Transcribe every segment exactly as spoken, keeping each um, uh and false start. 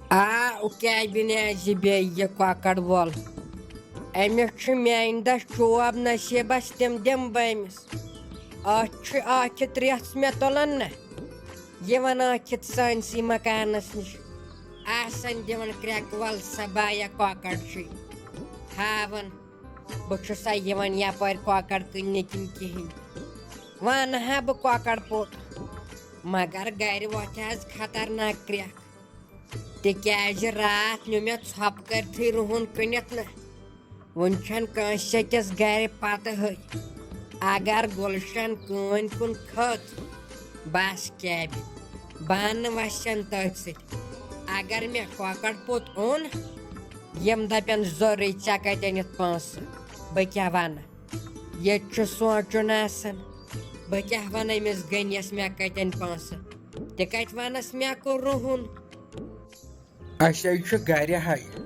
آ، او کیٛاہ بنیٛازِ بیٚیہِ یہِ کۄکر وول؟ أمِس چھُ میٛانہِ دَہ چوب نصیٖبس، تِم دِمہٕ بہٕ أمِس۔ اَتھ چھُ اَکھ ہَتھ رٮ۪تھ مےٚ تُلان نہ، یِوان اَکھ ہَتھ سٲنۍسٕے مکانس نِش، آسان دِوان کرٛٮ۪کہٕ، وَل سا بایا کۄکر چھُے ہاوان۔ بہٕ چھُسا یِوان یپٲرۍ کۄکر کٕننہِ کِنہٕ کِہیٖنۍ؟ وَنہٕ ہا بہٕ کۄکر پوٚت، مگر گرِ وۄتھِ آز خطرناک کرٛٮ۪کھ، تِکیٛازِ راتھ نیوٗ مےٚ ژھۄپہٕ کٔرتھٕے رُہُن کٕنِتھ نہ۔ وۄنۍ چھَنہٕ کٲنٛسہِ أکِس گرِ پتہٕ ہٕے۔ اگر گُلشن کٲنۍ کُن کھٔژ، بس کیٛاہ بہِ، بانہٕ وسن تٔتھۍ سۭتۍ۔ اگر مےٚ کۄکر پوٚت اوٚن، یِم دَپن، "ضروٗری، ژےٚ کَتہِ أنِتھ پونٛسہٕ؟" بہٕ کیٛاہ وَنہٕ؟ ییٚتہِ چھُ سونٛچُن آسان، بہٕ کیٛاہ وَنہٕ أمِس غنیَس، مےٚ کَتہِ اَنہِ پونٛسہٕ؟ تہِ کَتہِ وَنَس، مےٚ کوٚر رُہُن۔ اَسہِ حظ چھُ گرِ ہاے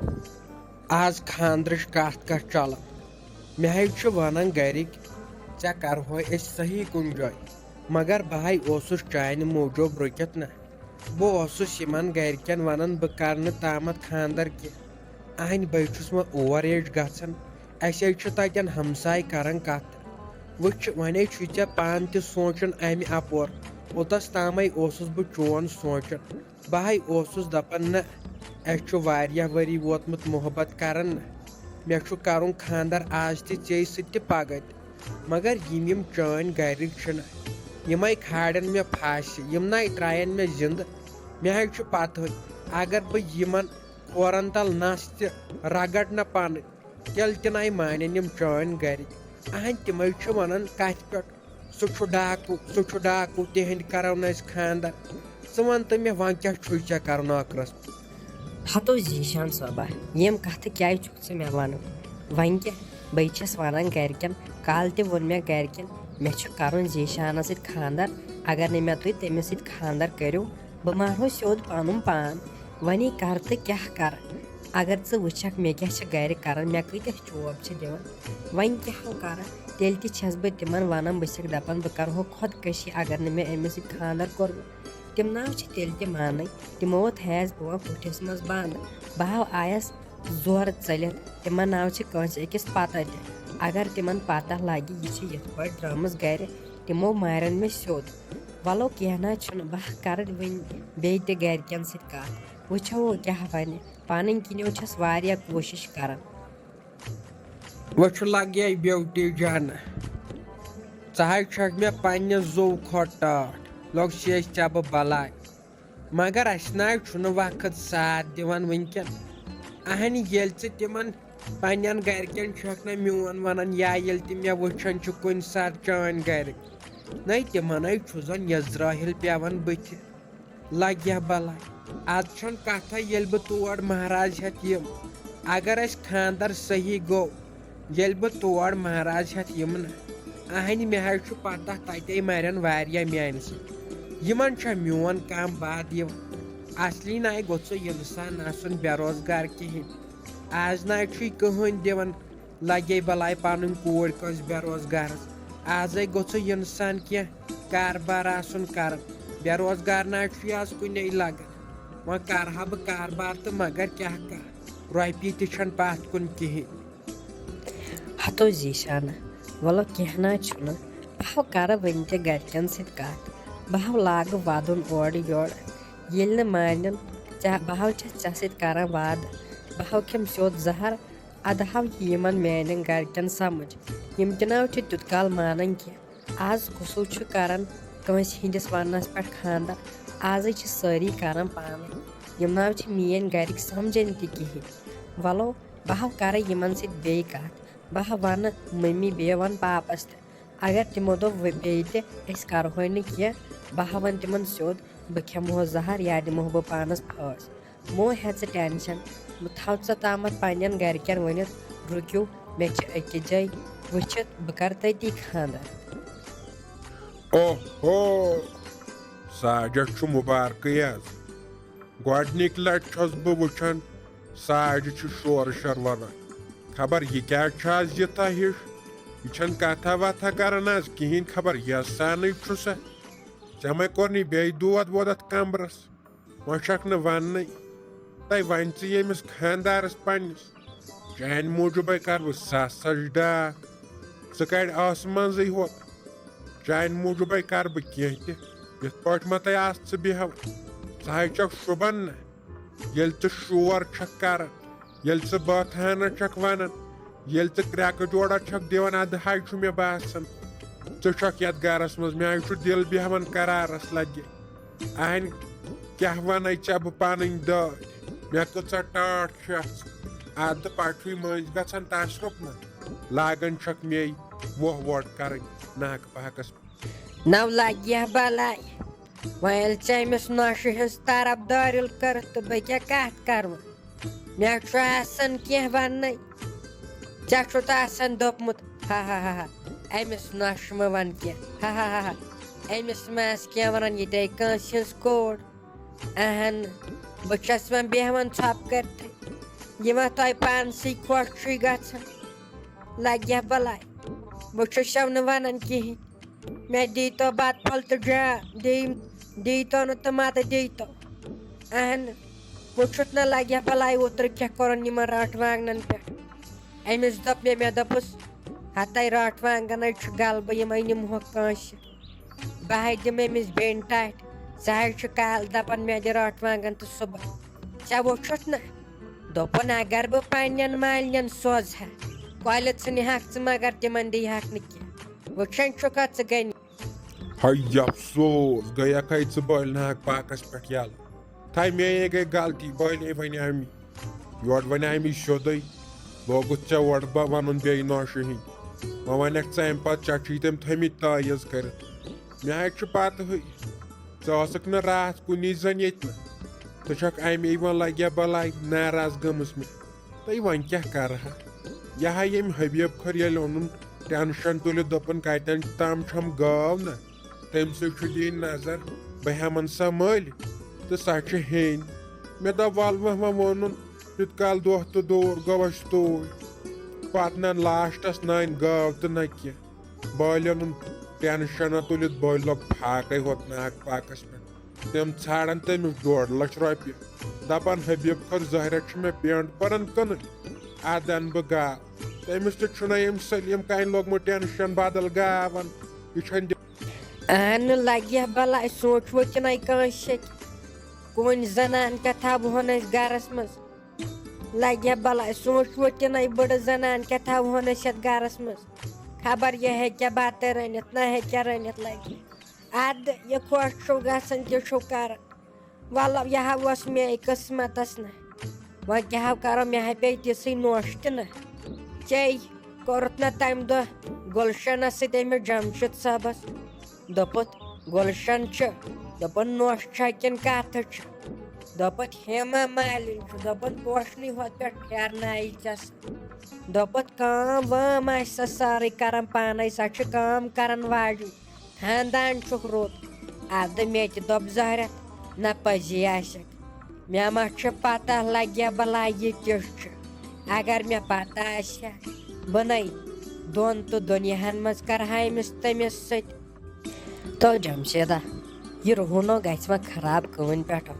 آز خانٛدرٕچ کَتھ کَتھ چَلان۔ مےٚ حظ چھُ وَنان گرِکۍ، "ژےٚ کَرہوے أسۍ صحیح کُنہِ جایہِ"، مگر بہٕ ہاے اوسُس چانہِ موٗجوٗب رُکِتھ نہ۔ بہٕ اوسُس یِمن گرِکٮ۪ن وَنان، بہٕ کَرٕ نہٕ تامَتھ خانٛدر کینٛہہ۔ اَہَنہِ بہٕ چھُس وۄنۍ اوور ایج گژھان، اَسہِ حظ چھِ تَتٮ۪ن ہمساے کَران کَتھ۔ وٕچھ، وۄنۍ حظ چھُے ژےٚ پانہٕ تہِ سونٛچُن اَمہِ اَپور۔ اوٚتَس تامَے اوسُس بہٕ چون سونٛچان۔ بہٕ ہاے اوسُس دَپان، نہ، اَسہِ چھُ واریاہ ؤری ووتمُت محبت کَران نہ۔ مےٚ چھُ کَرُن خانٛدر آز تہِ ژےٚ سۭتۍ تہِ پَگاہ تہِ۔ مگر یِم یِم چٲنۍ گرِکۍ چھِنہ، یِمے کھالن مےٚ پھاسہِ، یِم نَے ترٛاون مےٚ زِندٕ۔ مےٚ حظ چھُ پَتہٕے، اگر بہٕ یِمن کھورن تل نَس تہِ رگڑ نہ پانہٕ، تیٚلہِ تہِ نَے مانن یِم چٲنۍ گرِکۍ۔ اہن، تِمے چھِ وَنان کَتھِ پٮ۪ٹھ، "سُہ چھُ ڈاکوٗ، سُہ چھُ ڈاکوٗ، تِہِنٛدِ کرو نہٕ أسۍ خانٛدر۔" ژٕ وَن تہٕ مےٚ، وۄنۍ کیٛاہ چھُے ژےٚ کرُن ٲخرس؟ ہتو زیٖشان صٲبہ، یِم کتھٕ کیٛازِ چھُکھ ژٕ مےٚ ونان؟ وۄنۍ کیٛاہ، بے چھَس ونان گرِکٮ۪ن، کالہٕ تہِ ووٚن مےٚ گرِکٮ۪ن، مےٚ چھُ کرُن زیٖشانس سۭتۍ خانٛدر۔ اگر نہٕ مےٚ تُہۍ تٔمِس سۭتۍ خانٛدر کٔرِو، بہٕ مارہو سیوٚد پنُن پان۔ وۄنۍ کر تہٕ کیٛاہ کر؟ اگر ژٕ وٕچھکھ مےٚ کیٛاہ چھِ گرِ کران، مےٚ کۭتیٛاہ چوب چھِ دِوان، وۄنۍ کیٛاہ ہو کرٕ؟ تیٚلہِ تہِ چھَس بہٕ تِمن ونان، بہٕ چھَکھ دپان، بہٕ کرہو خۄدکٔشی، اگر نہٕ مےٚ أمِس سۭتۍ خانٛدر کوٚرمُت۔ تِم نہ چھِ تیٚلہِ تہِ مانٕنۍ۔ تِمو تھایَس بہٕ وۄنۍ پُٹھِس منٛز بنٛد۔ بہٕ ہاو آیَس زورٕ ژٔلِتھ۔ تِمن نہ چھِ کٲنٛسہِ أکِس پتہ تہِ۔ اگر تِمن پتہ لگہِ، یہِ چھِ یِتھ پٲٹھۍ درٛامٕژ گرِ، تِمو مارن مےٚ سیوٚد۔ وَلو، کینٛہہ نہ چھُنہٕ، بہٕ کرٕ وٕنۍ بیٚیہِ تہِ گرِکٮ۪ن سۭتۍ کتھ، وٕچھو کیٛاہ وَنہِ۔ پنٕنۍ کِنۍ چھَس واریاہ کوٗشِش کران۔ وۄنۍ چھُ لگے بیوٹی جان، ژٕ حظ چھکھ مےٚ پننہِ زُو کھۄتہٕ ٹاٹھ، لوٚگ شیش ژےٚ بہٕ بلاے۔ مگر اسہِ نہ حظ چھُنہٕ وقت ساتھ دِوان وٕنکٮ۪ن۔ اہنہِ، ییٚلہِ ژٕ تِمن پننٮ۪ن گرِکٮ۪ن چھکھ نہ میون ونان، یا ییٚلہِ تِم مےٚ وٕچھان چھِ کُنہِ ساتہٕ چٲنۍ گرِکۍ، نَے تِمن حظ چھُ زن یزرٲہِل پٮ۪وان بٕتھِ۔ لگہِ ہا بلاے۔ از چھَنہٕ کتھا، ییٚلہِ بہٕ تور مہراز ہٮ۪تھ یِم۔ اگر اَسہِ خانٛدر صحیح گوٚو، ییٚلہِ بہٕ تور مہراز ہٮ۪تھ یِمہٕ نہ، اہنہِ، مےٚ حظ چھُ پتہ، تتے مرن واریاہ میانہِ سۭتۍ۔ یِمن چھا میون کانٛہہ باد یِوان؟ اصلی نَے گوٚژھ انسان آسُن بے روزگار کِہیٖنۍ۔ از نَے چھُے کٕہٕنۍ دِوان۔ لگے بلاے پنٕنۍ کوٗر کٲنٛسہِ بے روزگارس۔ ازے گوٚژھ انسان کینٛہہ کاربار آسُن کران۔ بے روزگار نہ چھُ آز کُنے لگان۔ وۄنۍ کرٕ ہا بہٕ کاربار تہٕ مگر کیٛاہ کرٕ، رۄپیہِ تہِ چھَنہٕ پتھ کُن کِہیٖنۍ۔ ہتو زیٖشانہ، وَلہٕ کینٛہہ نہ چھُنہٕ۔ بہٕ ہاو کرٕ وٕنہِ تہِ گرِکٮ۪ن سۭتۍ کتھ۔ بہٕ ہاو لاگہٕ ودُن اورٕ یورٕ۔ ییٚلہِ نہٕ مانن، ژےٚ، بہٕ ہاو چھَس ژےٚ سۭتۍ کران وعدٕ۔ بہٕ ہاو کھٮ۪مہٕ سیوٚد زہر۔ ادٕ ہاو یہِ یِمن میانٮ۪ن گرِکٮ۪ن سمجھ۔ یِم تہِ نہ چھِ تیوٗت کال مانان کینٛہہ۔ از کُسُے چھُ کران کٲنٛسہِ ہٕنٛدِس وننس پٮ۪ٹھ خانٛدر؟ ازٕے چھِ سٲری کران پانے۔ یِم نہ چھِ میٲنۍ گرِکۍ سمجھان تہِ کِہیٖنۍ۔ وَلو، بہٕ ہاو کرٕ یِمن سۭتۍ بیٚیہِ کتھ۔ بہٕ ہا ونہٕ مٔمی، بیٚیہِ ونہٕ پاپس تہِ۔ اگر تِمو دوٚپ وۄنۍ بیٚیہِ تہِ، أسۍ کرہوے نہٕ کینٛہہ، بہٕ ہا ونہٕ تِمن سیوٚد، بہٕ کھٮ۪مہو زہر یا دِمہو بہٕ پانس پھٲسۍ۔ مو ہےٚ ژٕ ٹینشن، بہٕ تھاو ژےٚ تامتھ پننٮ۪ن گرِکٮ۪ن ؤنِتھ، رُکِو، مےٚ چھِ أکِس جایہِ وٕچھِتھ، بہٕ کرٕ تٔتی خانٛدر۔ اوہو، ساجد چھُ مُبارکٕے حظ۔ گۄڈٕنِکۍ لٹہِ چھُس بہٕ وٕچھان، ساجد چھُ شورٕ شر ونان۔ خبر یہِ کیٛاہ چھُ آز یہِ تۄہہِ ہِش؟ یہِ چھَنہٕ کتھا وتھا کران آز کِہیٖنۍ، خبر یہِ سانٕے چھُ سا؟ ژےٚ مَے کوٚرنٕے بیٚیہِ دود وود اَتھ کمرس؟ وۄنۍ چھَکھ نہٕ وَننٕے۔ تَے وَنہِ ژٕ ییٚمِس خانٛدارَس پنٛنِس، چانہِ موٗجوٗبَے کَرٕ بہٕ سَتھ سَچ ڈاکھ۔ ژٕ کَڑِ آسہٕ منٛزٕے ہوت۔ چانہِ موٗجوٗبَے کَرٕ بہٕ کینٛہہ تہِ۔ یِتھ پٲٹھۍ مہ تَے آس ژٕ بیٚہوان۔ ژٕ ہَے چھَکھ شوٗبان نہ۔ ییٚلہِ ژٕ شور چھَکھ کَران، ییٚلہِ ژٕ بٲتھ ہنا چھَکھ وَنان، ییٚلہِ ژٕ کرٛٮ۪کہٕ جوڑا چھَکھ دِوان، اَدٕ ہَے چھُ مےٚ باسان، ژٕ چھَکھ یَتھ گَرَس منٛز۔ مےٚ ہَے چھُ دِل بیٚہوان قرارَس لَگہِ۔ اہن، کیٛاہ وَنَے ژےٚ بہٕ پَنٕنۍ دٲدۍ؟ مےٚ کۭژاہ ٹاٹھ چھَس۔ اَدٕ پَٹھوٕے مٔنٛزۍ گژھان تصرُف نہ۔ لاگان چھَکھ مے وۄہ ووٹ کَرٕنۍ ناکہٕ پاکَس۔ نو لگہِ ہا بلاے۔ وۄنۍ ییٚلہِ ژےٚ أمِس نۄشہِ ہٕنٛز طرفدٲری کٔرٕتھ تہٕ بہٕ کیٛاہ کَتھ کَرٕ وۄنۍ؟ مےٚ چھُ آسان کینٛہہ وَننَے۔ ژےٚ چھُتھ آسان دوٚپمُت، ہا ہا ہا ہا، أمِس نۄشہِ مہٕ وَن کینٛہہ، ہا ہا ہا ہا، أمِس مہ آسہِ کینٛہہ وَنان، یہِ تے کٲنٛسہِ ہٕنٛز کوٗر۔ اہن، بہٕ چھَس وۄنۍ بیٚہوان ژھۄپہٕ کٔرتھٕے۔ یہِ ما تۄہہِ پانسٕے خۄش چھُے گژھان؟ لگہِ ہا بلاے۔ بہٕ چھُسو نہٕ وَنان کِہیٖنۍ۔ مےٚ دیٖتو بَتہٕ پھوٚل تہٕ جام، دی-، دیٖتو نہٕ تہٕ مَتہٕ دیٖتو۔ اہن، وٕچھُتھ نہ لگہِ ہا بلاے اوترٕ کیٛاہ کوٚرُن یِمن راٹھ وانٛگنن پٮ۪ٹھ۔ أمِس دوٚپ مےٚ، مےٚ دوٚپُس، ہَتَے راٹھ وانٛگن ہے چھُ غلبہٕ، یِمَے نِمہوکھ کٲنٛسہِ۔ بہٕ ہے دِمہٕ أمِس بیٚنہِ ٹاٹھۍ۔ سُہ ہے چھُ کالہٕ دَپان، مےٚ دِ راٹھ وانٛگن تہٕ صُبحن۔ ژےٚ ووٚچھُتھ نہ؟ دوٚپُن، اگر بہٕ پنٛنٮ۪ن مالِنٮ۪ن سوزٕ ہا، کۄلہِ ژھٕنہِ ہاکھ ژٕ، مگر تِمن دی ہاکھ نہٕ کینٛہہ۔ وٕچھان چھُکھا ژٕ گٔنۍ؟ ہَے افسوس، گٔیَکھ ہے ژٕ بٲلۍ ناگ پاکَس پٮ۪ٹھ یَلہٕ۔ تھَے مے گٔے غلطی، بٲلے وۄنۍ اَمی۔ یورٕ وۄنۍ اَمی سیوٚدُے، لوگُتھ ژےٚ اورٕ بہٕ وَنُن بیٚیہِ نوشہِ ہِنٛدۍ۔ وۄنۍ وَنٮ۪کھ ژٕ اَمہِ پَتہٕ، ژےٚ چھُے تٔمۍ تھٲمٕتۍ تٲویٖز کٔرِتھ۔ مےٚ حظ چھُ پَتہٕ ہٕے، ژٕ ٲسٕکھ نہٕ راتھ کُنی زَن ییٚتہِ نہٕ۔ ژٕ چھَکھ اَمے وۄنۍ لَگیا بَلاے ناراض گٔمٕژ مےٚ۔ تہٕ وۄنۍ کیٛاہ کَرٕ ہا؟ یہِ ہا ییٚمۍ حبیب کھٔر ییٚلہِ اوٚنُن ٹٮ۪نشَن تُلِتھ دوٚپُن، کَتٮ۪ن تام چھَم گٲو نہ، تٔمۍ سٕے چھُ دِنۍ نظر، بہٕ ہٮ۪مَن سۄ مٔلۍ تہٕ سۄ چھِ ہیٚنۍ۔ مےٚ دوٚپ، وَلہٕ وۄنۍ وۄنۍ ووٚنُن، یُت کال دۄہ تہٕ دوٗر گوٚو اَسہِ توٗرۍ۔ پَتہٕ نہ لاسٹَس نہ أنۍ گٲو تہٕ نہ کینٛہہ۔ بٲلۍ اوٚنُن ٹٮ۪نشَنہ تُلِتھ، بٲلۍ لوٚگ پھاکَے ہوت ناگ پاکَس پٮ۪ٹھ۔ تِم ژھانڈن تٔمِس ڈۄڈ لچھ رۄپیہِ۔ دپان، حبیب خٲر، ظٲہرہ چھُ مےٚ پینٹ پران کٕنٕنۍ، اتھ دِنہٕ بہٕ گاو۔ تٔمِس تہِ چھُنہ ییٚمہِ سلیٖم کامہِ لوگمُت ٹینشن بدل گاون۔ یہِ چھَنہٕ دِ-، اہن لگہِ ہا بلاے، سونٛچ وۄنۍ تہِ نَے کٲنٛسہِ سۭتۍ۔ کُنہِ زنان کیٛاہ تھاوہون أسۍ گرس منٛز؟ لگہِ ہا بلاے، سونٛچ وۄنۍ تہِ نَے بٕڑٕ زنان کیٛاہ تھاوہون أسۍ یتھ گرس منٛز؟ خبر یہِ ہیٚکیٛاہ بتہٕ رٔنِتھ، نہ ہیٚکیٛاہ رٔنِتھ لگہِ۔ ادٕ یہِ خۄش چھُو گژھان، تہِ چھُو کران۔ وَلہٕ، یہِ ہا اوس مے قٕسمتَس نہ۔ وۄنۍ کیٛاہ ہا کَرو، مےٚ ہا پیٚیہِ تِژھٕے نوٚش تہِ نہ۔ ژےٚ کوٚرُتھ نہ تَمہِ دۄہ گُلشنَس سۭتۍ أمِس جمشید صٲبَس۔ دوٚپُتھ، گُلشن چھِ، دوٚپُن، نوٚش چھا کِنہٕ کَتھٕ چھِ؟ دوٚپُتھ، ہیما مالِنۍ چھُ، دوٚپُن، پوشنٕے ہوت پٮ۪ٹھ پھیرنایہِ ژےٚ سُہ۔ دوٚپُتھ، کٲم وٲم آسہِ سۄ سٲرٕے کران پانے، سۄ چھِ کٲم کرن واجِنۍ۔ خاندان چھُکھ رُت۔ ادٕ مےٚ تہِ دوٚپ زہرت، نہ پٔزی آسٮ۪کھ۔ مےٚ ما چھِ پتہ لگہِ بلاے یہِ کیُتھ چھُ۔ اگر مےٚ پتہ آسہِ ہا، بہٕ نے دۄن تہٕ دُنیاہن منٛز کرٕ ہا أمِس تٔمِس سۭتۍ۔ تو جمشیدہ، یہِ رُہُنو گژھِ وۄنۍ خراب کٲنۍ پٮ۪ٹھٕ۔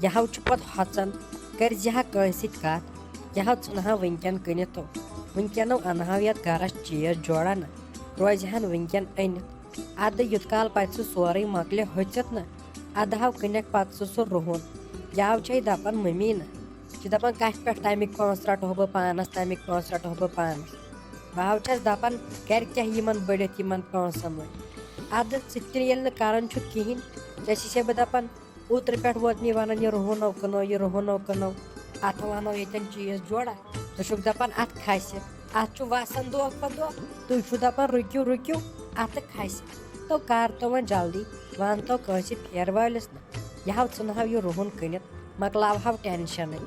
یہِ ہاو چھُ پتہٕ ہۄژان، کٔرۍ زِ ہا کٲنٛسہِ سۭتۍ کتھ۔ یہِ ہاو ژھٕنہٕ ہا وٕنکٮ۪ن کٕنِتھ تو۔ وٕنکٮ۪نو انہٕ ہاو یتھ گرس چیٖز جوڑا نہ، روزِ ہن وٕنکٮ۪ن أنِتھ۔ ادٕ یُت کال پتہٕ سُہ سورُے مۄکلہِ ہۄژِتھ نہ، ادٕ ہاو کٕنٮ۪کھ پتہٕ سُہ سُہ رُہُن۔ یہِ ہاو چھے دپان مٔمی نہ، چھِ دپان، کتھِ پٮ۪ٹھ تمیِکۍ پونٛسہٕ رٹہو بہٕ پانس، تمیِکۍ پونٛسہٕ رٹہو بہٕ پانس۔ بہٕ ہاو چھس دپان، گرِ کیٛاہ یِمن بٔڑِتھ یِمن پونٛسن وۄنۍ؟ ادٕ ژٕ تہِ ییٚلہِ نہٕ کران چھُکھ کہیٖنۍ، ژےٚ چھِ سے بہٕ دپان، اوترٕ پٮ۪ٹھ ووت مےٚ ونان، یہِ رُہُن نو کٕنو، یہِ رُہُن نو کٕنو، اتھ ونو ییٚتٮ۪ن چیٖز جوڑا۔ ژٕ چھُکھ دپان اتھ کھسہِ، اتھ چھُ وسان دۄہ کھۄتہٕ دۄہ، تُہۍ چھِو دپان رُکِو، رُکِو، اتھ کھسہِ۔ تو کر تو وۄنۍ جلدی، ون تو کٲنٛسہِ پھیرٕ وٲلِس نہ۔ یہِ ہاو ژھٕنہٕ ہاو یہِ رُہُن کٕنِتھ، مۄکلاو ہاو ٹینشنٕے۔